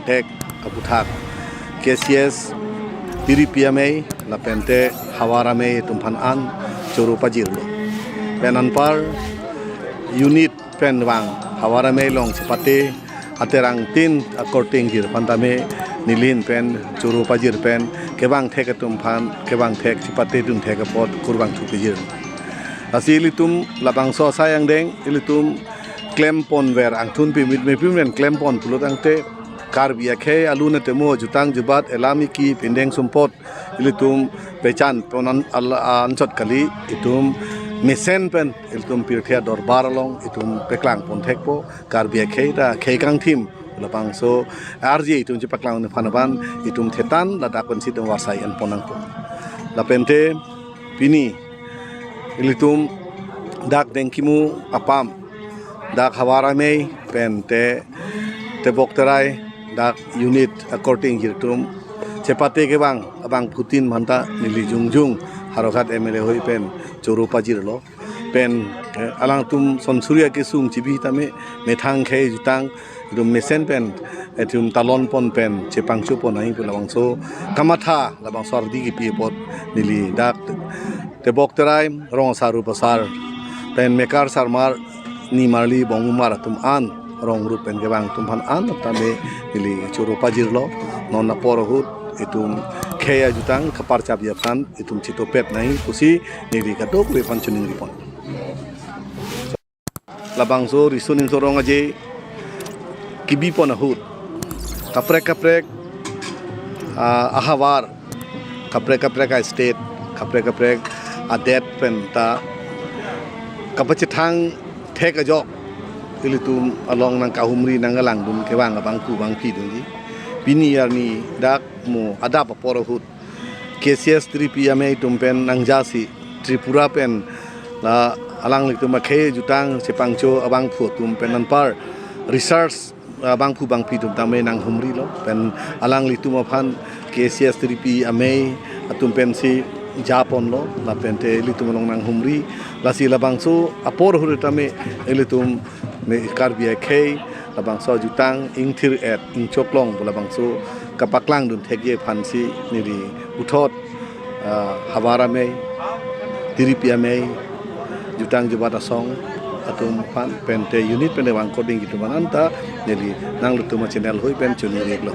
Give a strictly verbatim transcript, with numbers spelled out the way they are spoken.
thek aputhak K C S Tiripi Amei lapente Havar Amei atum aphan an choro pajirlo. Pen anpar unit pen vang Havar Amei along chepate aterang tin akorte ingjir aphan tame nelihin pen choro pajir pen kevang thek atum aphan kevang thek chepate dun thek apot kurvangthu pajir. Lasi ilitum labangso asai angdeng ilitum klemponver angthun pimit mepim pen klempon pulo tangte Karbi akhei alun atemo jutang jubat elam iki pindeng sumpot ilitum pechan ponan al-, anchot kali, itum mesen pen ilitum pirthe adorbar along itum peklangpon thekpo. Karbi akhei ta khei kangthim labangso arje itum chepaklang aphan aphan itum thetan ladak pensi itum varsai enpon nangpo. Lapente pini ilitum dak Dengkimu apam, dak Havar Amei pente Tebok Terai, dak unit akorte ingjir atum chepate kevang abangphutin manta neli jongjong Howraghat M L A ahoi pen choro pajirlo. Pen, eh, alangtum son Surya kesung chibi tame methang khei jutang itum mesen pen itum talonpon pen chepangchopon nangji pu labangso kamatha labangso ardi kipi apot neli dak Tebok Terai rong asar rup asar pen Mekar Sarmar nimarli bongmumar atum an rong rup pen kevang atum aphan an tame neli choro pajirlo. Non apor ahut itum khei ajutang kaparchapji aphan itum chitopet nangji pusi neli kadokave aphan choningripon. Labangso riso nimso rong aje kibipon ahut kaprek kaprek, ah, ahavar, kaprek kaprek a-state, kaprek kaprek adet penta kapachethang thek ajok ilitum along nangkahumri nangkelangdun kevang abangphu bangphi dunji. Pini arni dak mo adap apor ahut K C S Tiripi Amei atum pen nangjasi Tripura pen la alanglitum akhei jutang chepangcho abangphu atum pen anpar research abangphu bangphi atum tame nanghumrilo pen alanglitum aphan K C S Tiripi Amei atum pensi japonlo lapente ilitum along nanghumri. Lasi labangso apor ahut tame ilitum me Karbi akhei labangso jutang ingthir-et ingchoklong pu labangso kapaklangdun thekji aphansi neli puthot, ah, Havar Amei, Tiripi Amei, jutang jubat asong atum aphan pente unit pen vang akorte ingjir atum aphan anta neli nanglitum a-channel ahoi pen choningri-iklo.